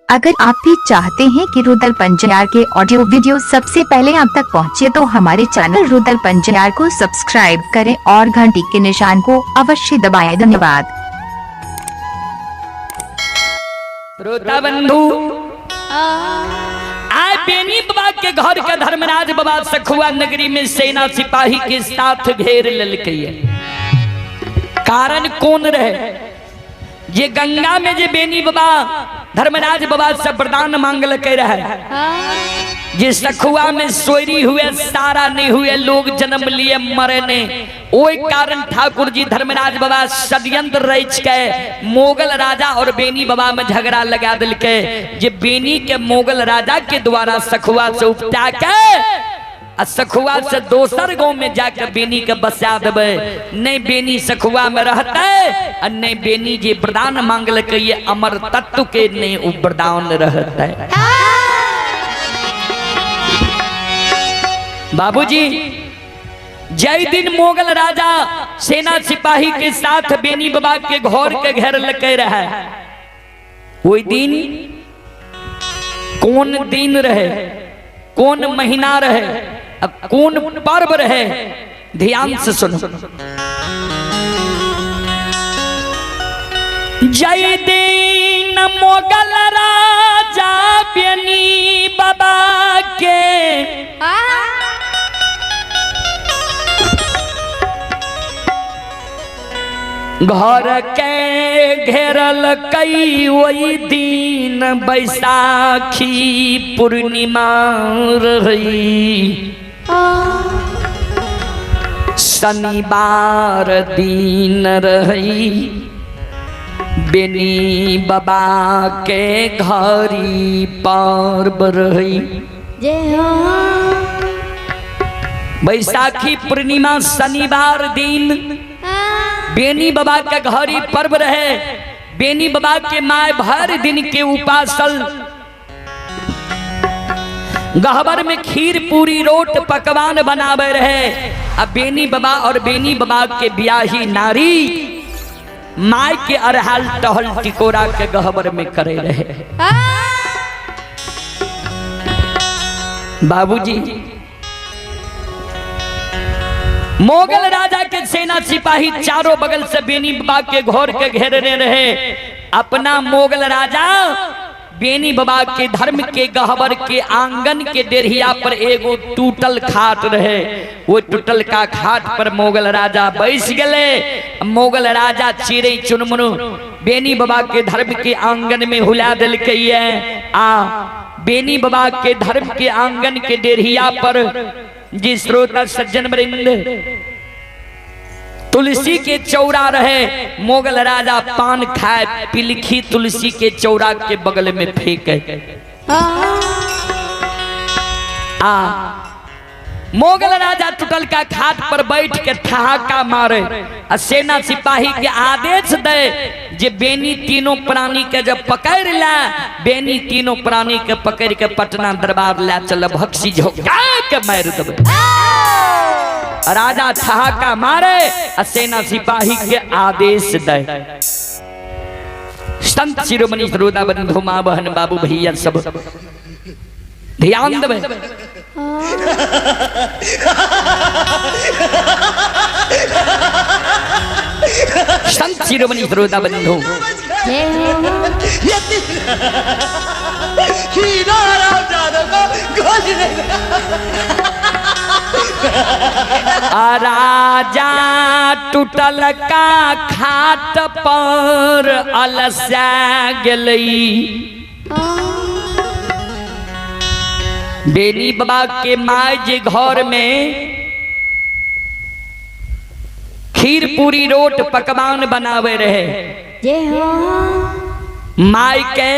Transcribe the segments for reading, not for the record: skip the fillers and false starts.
अगर आप भी चाहते हैं कि रुदल पंजार के ऑडियो वीडियो सबसे पहले आप तक पहुंचे तो हमारे चैनल रुदल पंजार को सब्सक्राइब करें और घंटी के निशान को अवश्य दबाएं। धन्यवाद। श्रोता बंधु, आए बेनी बाबा के घर के धर्मराज बाबा सखुआ नगरी में सेना सिपाही के साथ घेर ललके। कारण कौन रहे? जे गंगा में जे बेनी बाबा धर्मराज बाबा से वरदान मांगलके रहे, जे सखुआ में सोरी हुए सारा नहीं हुए, लोग जन्म लिए मरे ने, ओई कारण ठाकुर जी धर्मराज बाबा षड्यंत्र रच के मोगल राजा और बेनी बाबा में झगड़ा लगा दिलके, जे बेनी के मोगल राजा के द्वारा सखुआ से उपटा के आ सखुआ से दोसर गांव में जाके बेनी के बसा देबै, नहीं बेनी सखुआ में रहते आ नहीं बेनी जे वरदान मांगलकै ये अमर तत्व के नहीं उ वरदान रहते। बाबूजी, जय दिन मोगल राजा सेना सिपाही के साथ बेनी बाबा के घर के घेर लके रहे, वही दिन कौन दिन रहे, कौन महीना रहे, कौन पर्व रहे, ध्यान से सुनो। जय दिन मोगल राजा बेनी बाबा के घर के घेरल कई, वही दिन बैसाखी पूर्णिमा रही, शनिवार दिन रही, बेनी बाबा के घरी पर्व रही। बैसाखी पूर्णिमा शनिवार दिन बेनी बाबा के घरी पर्व रहे। बेनी बाबा के my भर दिन के उपासल गहबर में खीर पूरी रोट पकवान बनावे रहे। अब बेनी बाबा और बेनी बाबा के ब्याही नारी my के अरहाल टहल टिकोरा के गहबर में करे रहे। बाबूजी, मोगल राजा के सेना सिपाही चारों बगल से बेनी बाबा के घर के घेरने रहे। अपना मोगल राजा बेनी बाबा के धर्म के गहबर के आंगन के डेढ़िया पर एगो टूटल खाट रहे, वो टूटल का खाट पर मोगल राजा बैस गए। मोगल राजा चिड़ै चुनमुनु बेनी बाबा के धर्म के आंगन में हुला दिलकै। आ बेनी बाबा के धर्म के आंगन के डेढ़िया पर जी श्रोता सज्जन वृंद तुलसी के चौरा रहे। मोगल राजा पान खाए पिलखी तुलसी के चौरा के बगल में फेंके। आ मोगल राजा टूटल का खाट पर बैठ के ठहाका मारे आ सेना सिपाही के आदेश दे जे बेनी तीनों प्राणी के जब पकड़ ला, बेनी तीनों प्राणी के पकड़ के पटना दरबार ला चल, भक्सी झोंका के मार देबै। राजा ठहाका मारे आ सेना सिपाही के आदेश दे। संत शिरोमणि श्रोता बंधु माँ बहन बाबू भैया सब ध्यान देबै। संत शिरोमणि श्रोता बंधु, राजा टूटल का खाट पर अलसा गेलई। बेनी बाबा के my जे घर में खीर पूरी रोट पकवान बनावे रहे, my के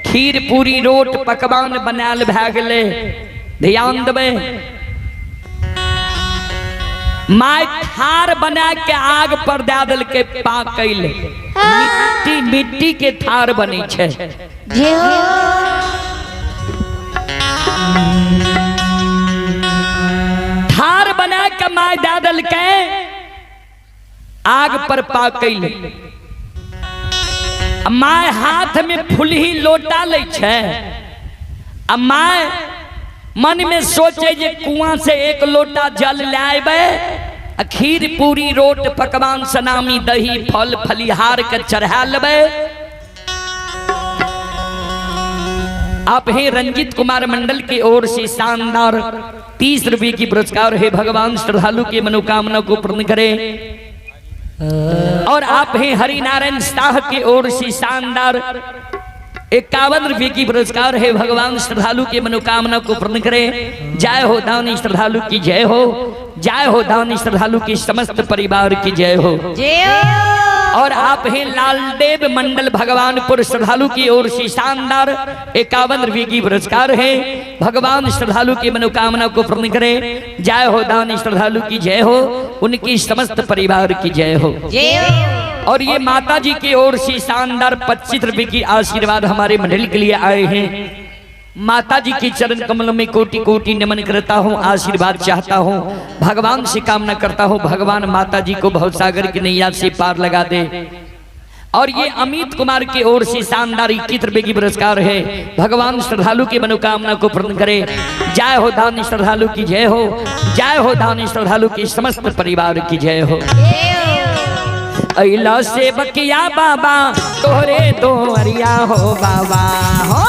खीर पूरी रोट पकवान बनाल भए गेलै। ध्यान देबै, my थार बना के आग पर दए देलकै पाकैल। मिट्टी मिट्टी के थार बनै छै। थार बना के my दए देलकै आग पर पाकैल। आ my हाथ में फुलही लोटा लै छै आ my मन में सोचे जे कुआं से एक लोटा जल लाएबै आ खीर पूरी रोट पकवान सनामी दही फल फलिहार के चढ़ा लेबै। आप हैं रंजित कुमार मंडल की ओर से शानदार 30 रुपए की पुरस्कार है। भगवान श्रद्धालु की मनोकामना को पूर्ण करे। और आप हैं हरिनारायण शाह की ओर से शानदार 51 रुपए की पुरस्कार है। भगवान श्रद्धालु की मनोकामना को पूर्ण करे। जय हो दानी श्रद्धालु की जय हो, जय हो दानी श्रद्धालु की समस्त परिवार की जय हो। और आप हैं लालदेव मंडल भगवानपुर श्रद्धालु की ओर से शानदार 51 रुपए की पुरस्कार है। भगवान श्रद्धालु की मनोकामना को पूर्ण करे। जय हो दानी श्रद्धालु की जय हो, उनकी समस्त परिवार की जय हो। और ये माता जी की ओर से शानदार 25 रुपए की आशीर्वाद हमारे मंडल के लिए आए हैं। माता जी के चरण कमलों में कोटि कोटि नमन करता हूँ, आशीर्वाद चाहता हूँ, भगवान से कामना करता हूँ, भगवान माता जी को भवसागर की नैया से पार लगा दे। और ये अमित कुमार की ओर से शानदार 21 रुपए की पुरस्कार है। भगवान श्रद्धालु की मनोकामना को पूर्ण करे। जय हो दानी श्रद्धालु की जय हो, जय हो दानी श्रद्धालु की समस्त परिवार की जय हो। अइला से बकिया बाबा तोहरे दोरिया हो बाबा हो।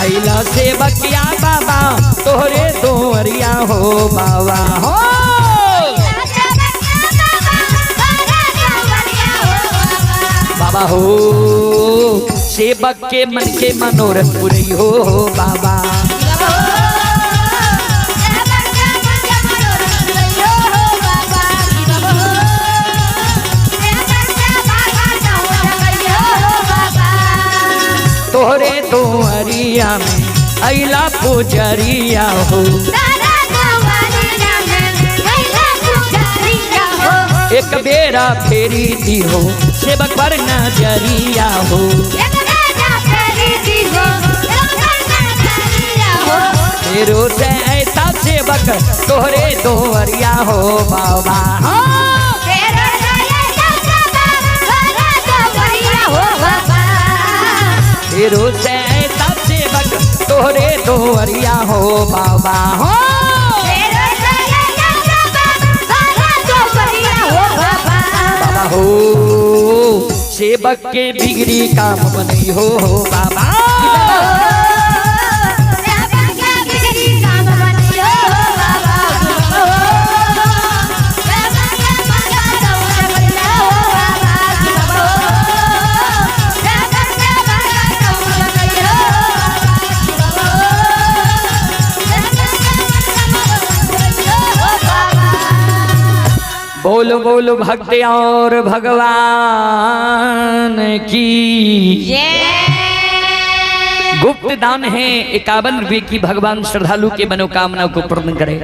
अइला से बकिया बाबा तोहरे दोरिया हो बाबा हो। बाबा हो सेवक के मन के मनोरथ पुरई हो बाबा। तोहरे दोरिया में अइला पुजरिया हो, एक बेरा फेरी दी हो सेवक पर नजरिया हो। फेरो से ऐसा सेवक तोहरे दोरिया हो बाबा हो। फेरो से ऐसा सेवक तोहरे दोरिया हो बाबा हो। बाबा हो सेवक के बिगड़ी काम बनई हो बाबा। बोलो बोलो भक्त और भगवान की जय। गुप्त दान है 51 रुपए की, भगवान श्रद्धालु के मनोकामना को पूर्ण करे।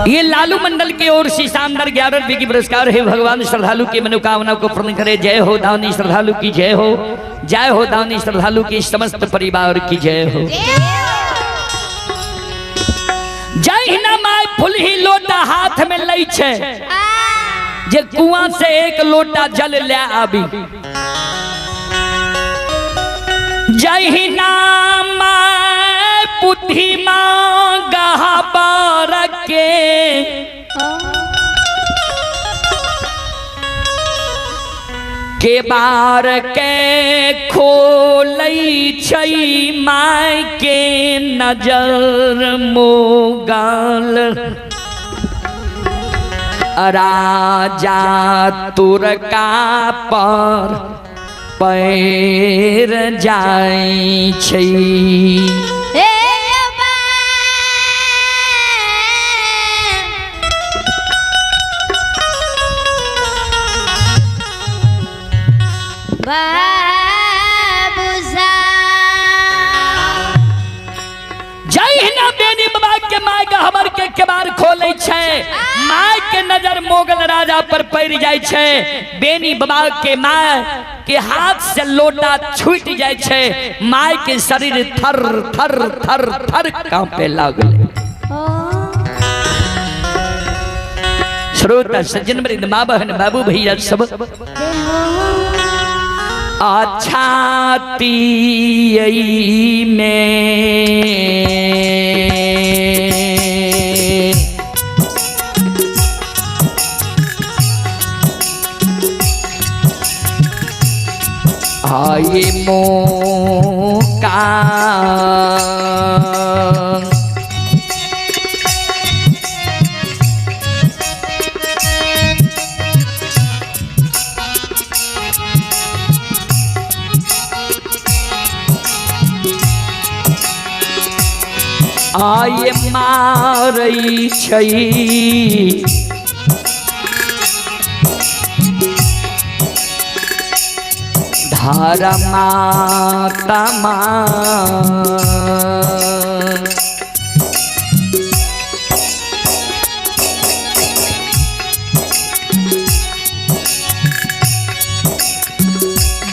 ये लालू मंडल की ओर से शानदार 11 रुपए की पुरस्कार है। भगवान श्रद्धालु के मनोकामना को पूर्ण करे। जय हो दानी श्रद्धालु की जय हो, जय हो दानी श्रद्धालु की समस्त परिवार की जय हो। जय ना my फुलही लोटा हाथ में लै छै जे कुआं से एक लोटा जल ले आबी। जय ना my बुद्धि गहबर के बार के खोलै छै my के नजर मोगल राजा तुरका पर पैर जाय छै। जय बेनी बाबा के my गहबर के केबार खोलै छै, my के नजर मोगल राजा पर पड़ जाय छै। बेनी बाबा के my के हाथ से लोटा छूट जाय छै, my के शरीर थर थर थर थर कांपे लागले। श्रोता सज्जन वृंद, माँ बहन बाबू भैया सब, आछाती में आए मौका, आए मारै छै धर्मात्मा।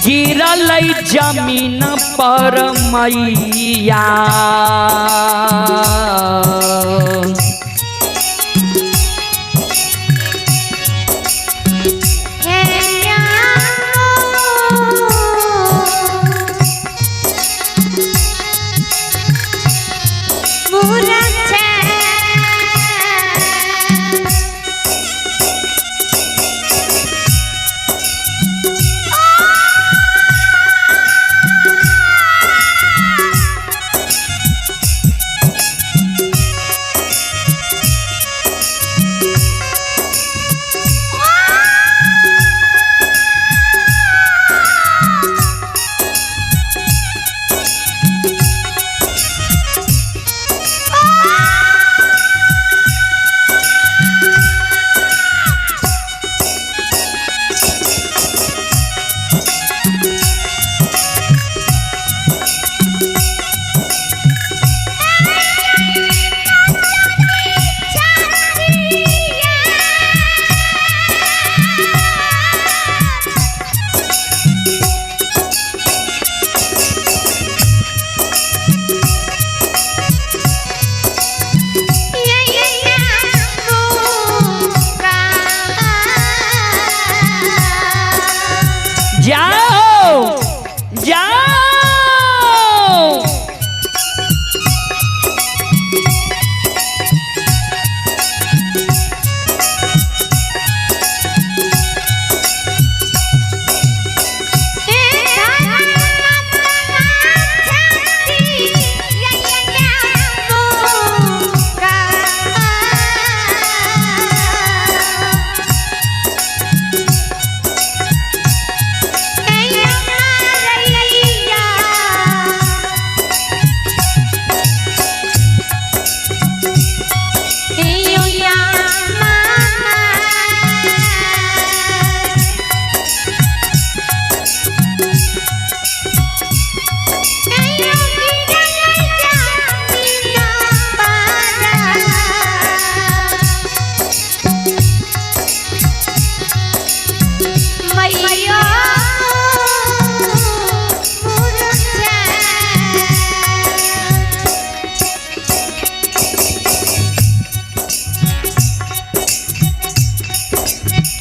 गिरल जमीन पर मैया, जाओ जाओ।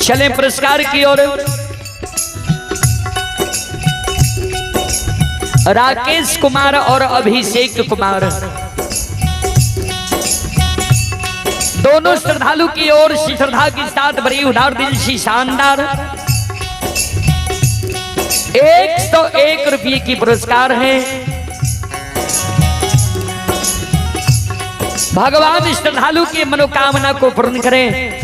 चलें पुरस्कार की ओर। राकेश कुमार और अभिषेक कुमार दोनों श्रद्धालु की ओर से श्रद्धा के साथ भरी उधार दिल से शानदार 101 रुपये की पुरस्कार है। भगवान श्रद्धालु की मनोकामना को पूर्ण करें।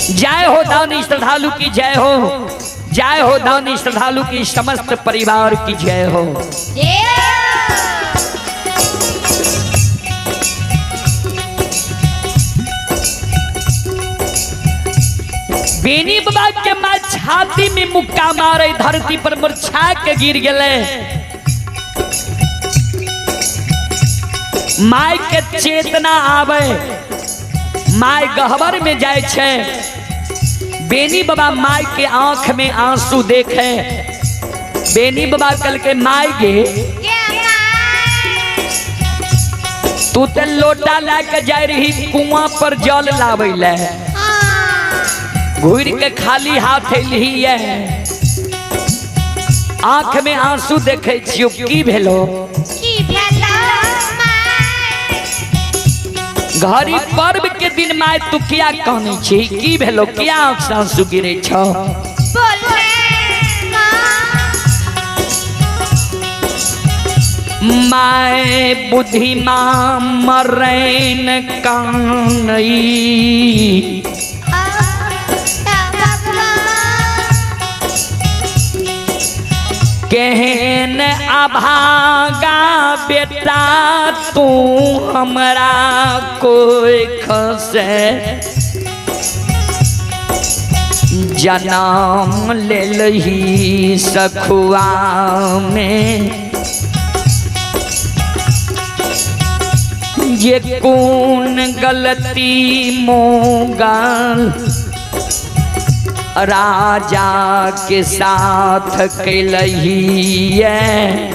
जय हो दानी श्रद्धालु की जय हो, जय हो दानी श्रद्धालु की समस्त परिवार की जय हो। बेनी बाबा के मां छाती में मुक्का मारे धरती पर मुरझा के गिर गए। My के चेतना आवे, my गहबर में जाए छे। बेनी बाबा my के आंख में आंसू देखे। बेनी बाबा कल के my गे तू ते लोटा ला के जाय रही कुआं पर जल लावे ले, घूर के खाली हाथ एलही है। आंख में आंसू देखे छियो, की भेलो? घड़ी पर्व के दिन माय तू किया कहने छी, की भेलो, किया आंख से आंसू गिरे छो? My बुद्धि मां मरैन कानई, केहन अभागा बेटा तू हमरा कोई खसे जन्म लेलही सखुआ में। ये कौन गलती मोगल राजा के साथ कैलही है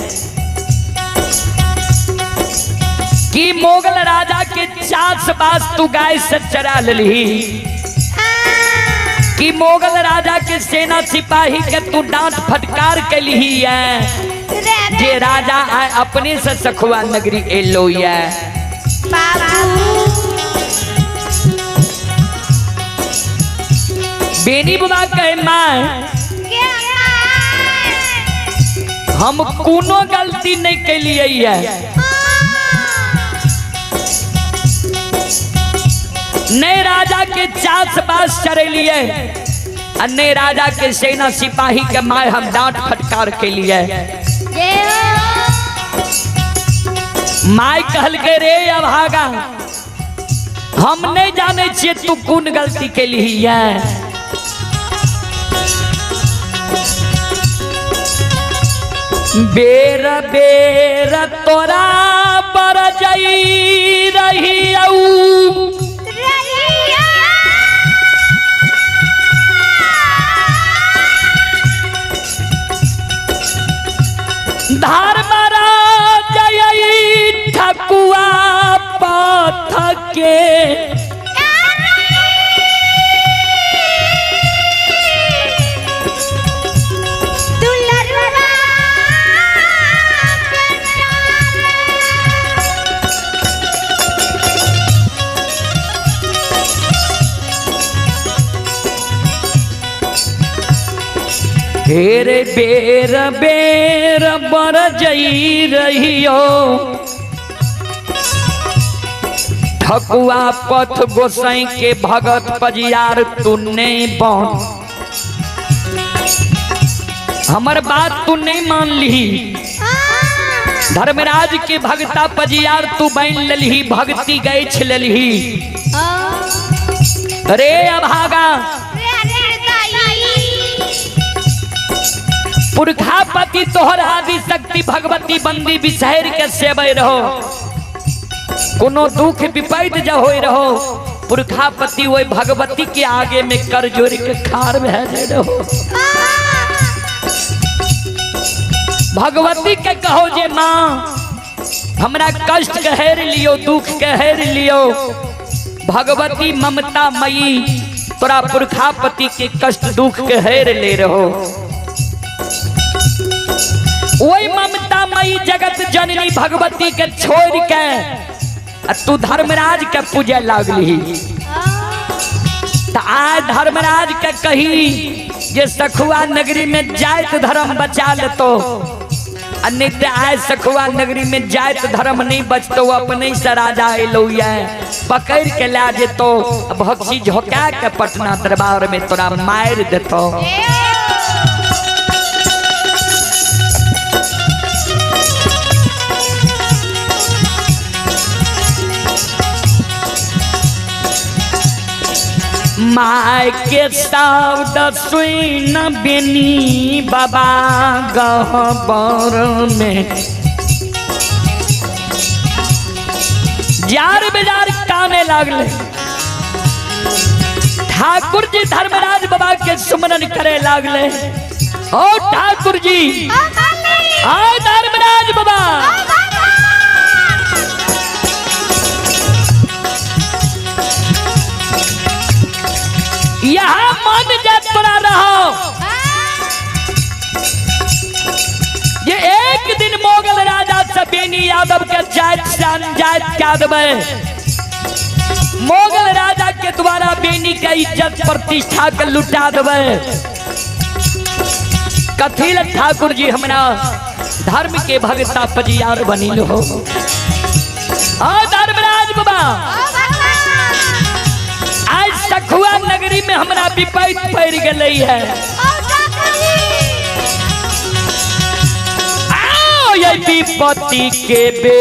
कि मोगल राजा के चास बास तू गाय से चरा लली, कि मोगल राजा के सेना सिपाही के तू डांट फटकार कैलही है, जे राजा आए अपने से सखुआ नगरी एलो है। बेनी बाबा कहे माय हम कोनो गलती नहीं कैलिए है, नहीं राजा के चास बास चरेलिए और नहीं राजा के सेना सिपाही के my हम डांट फटकार के लिए। My कहल के रे अभागा हम नहीं जाने छिए तू कौन गलती के लिए है। बेर बेर तोरा पर जाई रही औ धर्मराज ठकुआ पथ के हेरे बेर बेर बर जई रहियो ठकुआ पथ गोसाई के भगत पजियार तू नहीं बन, हमर बात तू नहीं मान ली। धर्मराज के भगता पजियार तू बन ललही, भक्ति गैछ ललही। रे अभागा पुरखापति तोहर आदि शक्ति भगवती बंदी बिसहर के सेवे रहो, कोनो दुख विपैत जब होए रहो पुरखापति वही भगवती के आगे में कर जोड़ के खार भे जाए रहो। भगवती के कहो जे माँ हमरा कष्ट के हेर लियो, दुख के हेर लियो। भगवती ममता मई तोरा पुरखापति के कष्ट दुख के हेर ले रहो। वही ममता मई जगत जननी भगवती के छोड़ के तू धर्मराज के पूजे लागली। तो आज धर्मराज के कही जे सखुआ नगरी में जात धर्म बचा लेतो, नहीं तो आज सखुआ नगरी में जात धर्म नहीं बचतो, अपने से राजा एलो पकड़ के ला जेतो, भक्षी झोंका के पटना दरबार में तोरा मार देतो। My के शब्द सुन बेनी बाबा गहबर में जार बेजार काने लागले। ठाकुर जी धर्मराज बाबा के सुमरन करे लागले। ओ ठाकुर जी आ धर्मराज बाबा यहाँ मन जा तोरा रहो ये एक दिन मोगल राजा से बेनी यादव के जात से अनजात क्या देवे। मोगल राजा के द्वारा बेनी के इज्जत प्रतिष्ठा के लुटा देवे। कथिल ठाकुर जी हमरा धर्म के भगता पजियार बनिल हो। आ धर्मराज बाबा आज सखुआ नगरी में हमरा विपैत पड़ गई है। आओ ये विपत्ति के बे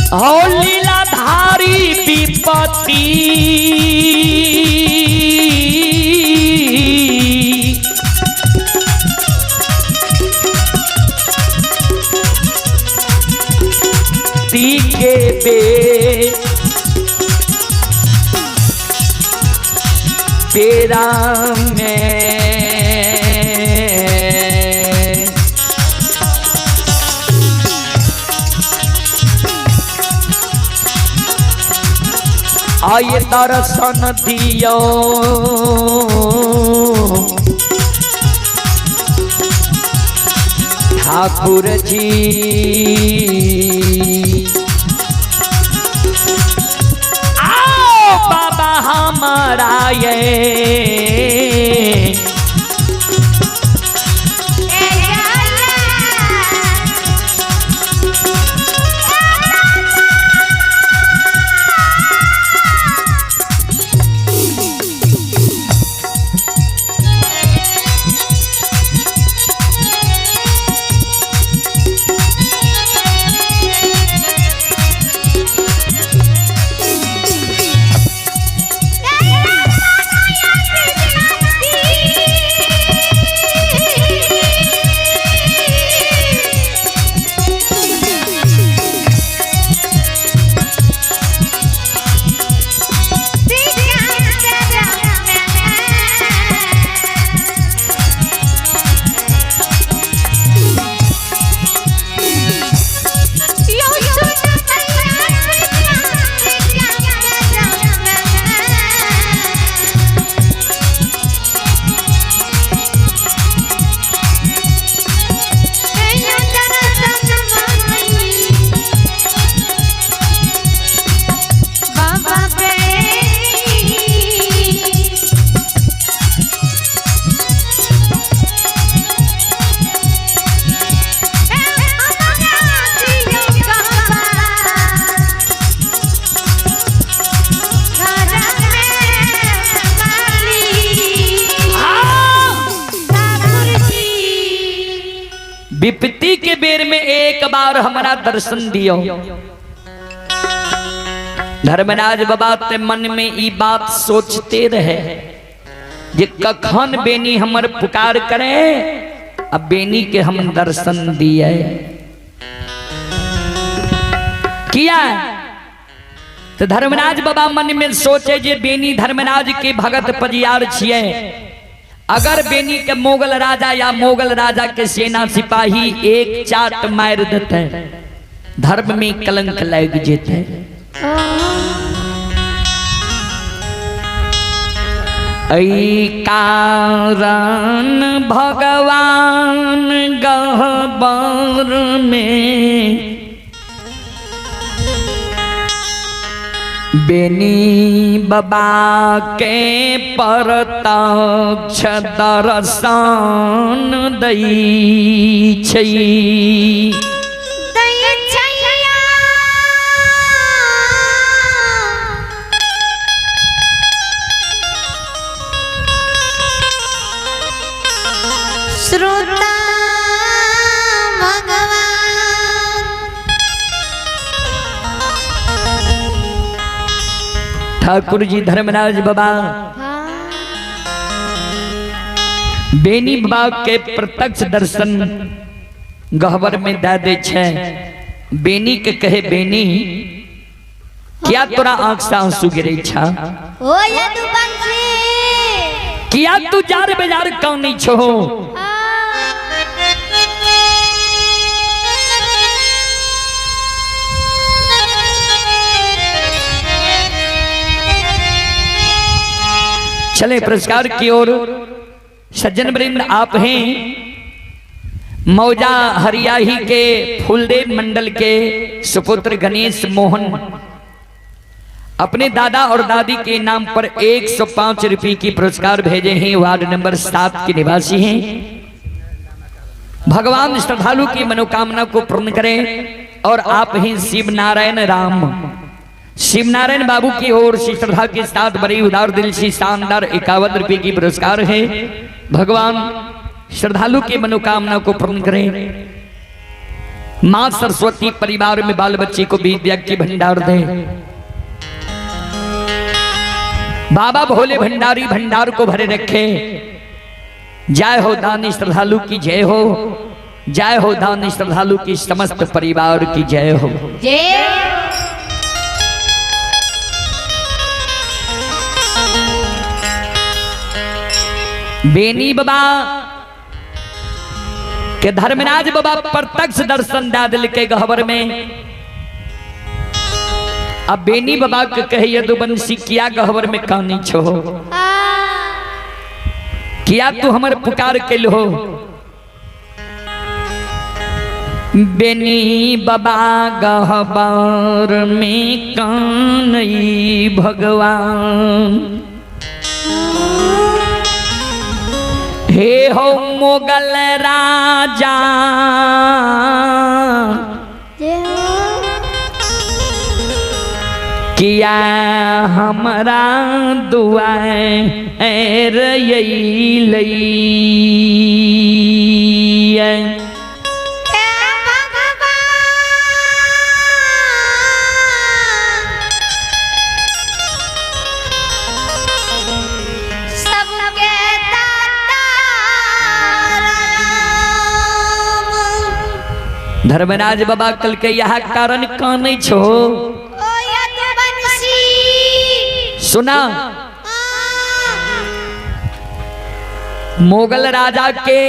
हो लीलाधारी विपत्ति के बे तेरा में आये दर्शन दियो ठाकुर जी। आओ बाबा हमारा ये विपत्ति के बेर में एक बार हमारा दर्शन दियो। धर्मराज बाबा ते मन में ई बात सोचते रहे जे कखन बेनी हमर पुकार करे, अब बेनी के हम दर्शन दिए। किया तो धर्मराज बाबा मन में सोचे जे बेनी धर्मराज के भगत पजियार छिए, अगर बेनी के मोगल राजा या मोगल राजा के सेना सिपाही एक चाट मार देते धर्म में कलंक लग जेते। ऐ कारण भगवान गहबर में बेनी बाबा के प्रत्यक्ष दर्शन दै छै। श्रोता भगवान ठाकुर जी धर्मराज बाबा बेनी बाबा के प्रत्यक्ष दर्शन गहबर में दे दे छे। बेनी के कहे बेनी क्या तोरा आंख से आंसू गिरे छा, ओ यदुवंशी किया तू जार बेजार कानी छो? चले पुरस्कार की ओर। सज्जन वृंद आप हैं मौजा हरियाही के फूलदेव मंडल के सुपुत्र गणेश मोहन अपने दादा और दादी के नाम पर 105 रुपये की पुरस्कार भेजे हैं। वार्ड नंबर 7 के निवासी हैं। भगवान श्रद्धालु की मनोकामना को पूर्ण करें। और आप ही शिव नारायण राम शिव नारायण बाबू की ओर से श्रद्धा के साथ बड़ी उदार दिल से शानदार 51 रुपये की पुरस्कार है। भगवान श्रद्धालु की मनोकामना को पूर्ण करें। मां सरस्वती परिवार में बाल बच्चे को विद्या की भंडार दे। बाबा भोले भंडारी भंडार को भरे रखे। जय हो दानी श्रद्धालु की जय हो। जय हो दानी श्रद्धालु की समस्त परिवार की जय हो। जय। बेनी बाबा के धर्मराज बाबा प्रत्यक्ष दर्शन दे दिल के गहबर में। अब बेनी बाबा के कहे यदुवंशी किया गहबर में कानी छो, किया तू हमर पुकार के लो। बेनी बाबा गहबर में कानई भगवान, हे हो मुगल राजा किया हमरा दुआर अइलै। धर्मराज बाबा कल के यह कारण कानै छो। सुना, मुगल राजा के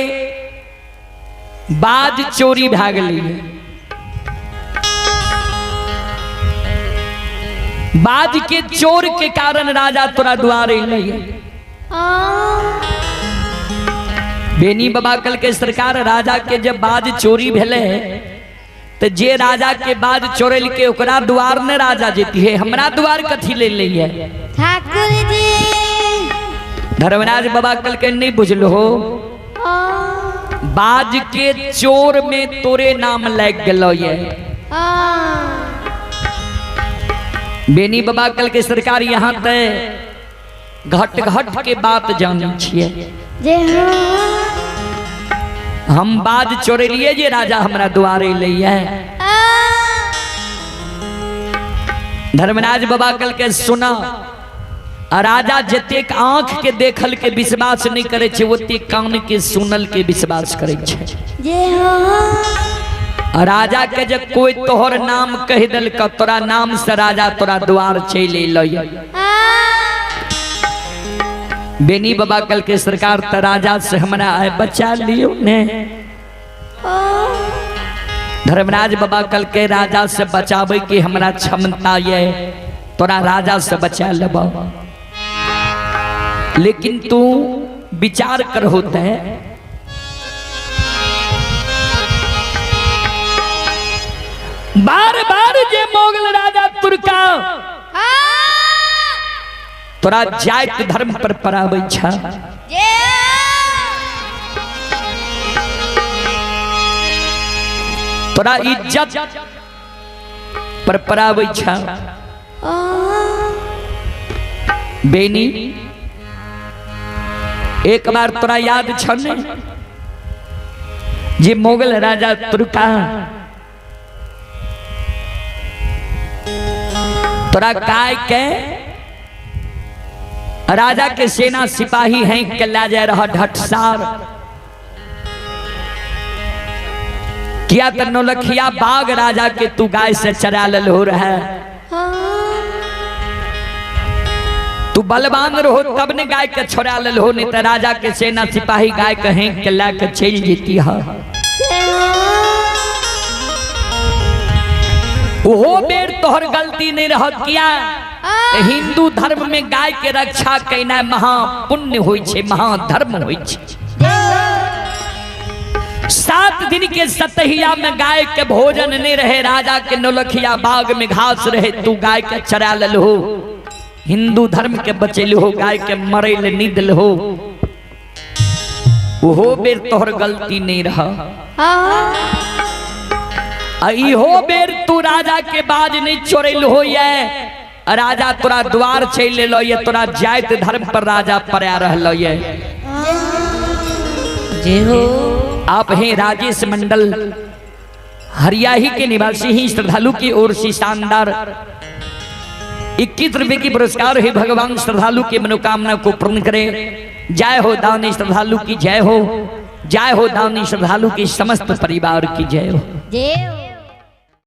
बाज चोरी भाग ली। बाज के चोर के कारण राजा तोरा द्वारे नहीं। बेनी बाबा कल के सरकार राजा के जब बाज चोरी भेले तो जे राजा के बाज चोरेल के ओकरा द्वार ने राजा जेती है, हमरा द्वार कथी ले ली है ठाकुर जी। धर्मराज बाबा कल के नहीं बुझल हो, बाज के चोर में तोरे नाम लग गलो ये। बेनी बाबा कल के सरकार यहाँ ते घट घट के बात जानी छिए। हम बाज चोरेलिए जे राजा हमरा द्वारे ले। धर्मराज बाबा कल के सुना, राजा जतेक आंख के देखल के विश्वास नहीं करे छे ओतेक कान के सुनल के विश्वास करे छे। राजा के जब कोई तोहर नाम कह दिल का तोरा नाम से राजा तोरा द्वार चल अइलै। बेनी बाबा कल के सरकार त राजा से हमरा आए बचा लियो ने। धर्मराज बाबा कल के राजा से बचावे की हमरा क्षमता ये, तोरा राजा से बचा लेबो, लेकिन तू विचार कर होते है। बार बार जे मुगल राजा तुर्का तोरा जात धर्म पर पराबै छा, तोरा इज्जत पर पराबै छा। बेनी एक बार तोरा याद छ ने जे मुगल राजा तुर्का तोरा गाय के राजा के सेना सिपाही हैं के ला जा रहा ढटसार किया त नौलखिया बाग राजा के तू गाय से चरा लल हो रहा है। तू बलवान रहो तब ने गाय के छोड़ा लेल हो, नहीं तो राजा के सेना सिपाही गाय के हेंक के ला के चल जेती है। ओहो बेर तोहर गलती नहीं रह किया। हिंदू धर्म में गाय के रक्षा केनाइ महापुण्य होइ छै, महाधर्म होइ छै। 7 दिन के सतहिया में गाय के भोजन नहीं रहे, राजा के नौलखिया बाग में घास रहे, तू गाय के चरा ललहो, हिंदू धर्म के बचेलहो, गाय के मरे ले नहीं दिलहो। ओहो बेर तोहर गलती नहीं रहा। इहो बेर तू राजा के बाज नहीं चोरेल हो, ये राजा तोरा द्वार चल लेलो, ये तोरा जात धर्म पर राजा परा रहलो। ये जय हो। आप हैं राजेश मंडल, हरियाही के निवासी ही, श्रद्धालु की ओर से शानदार 21 रुपए की पुरस्कार है। भगवान श्रद्धालु की मनोकामना को पूर्ण करे। जय हो दानी श्रद्धालु की जय हो, जय हो दानी श्रद्धालु की समस्त परिवार की जय हो। जय हो।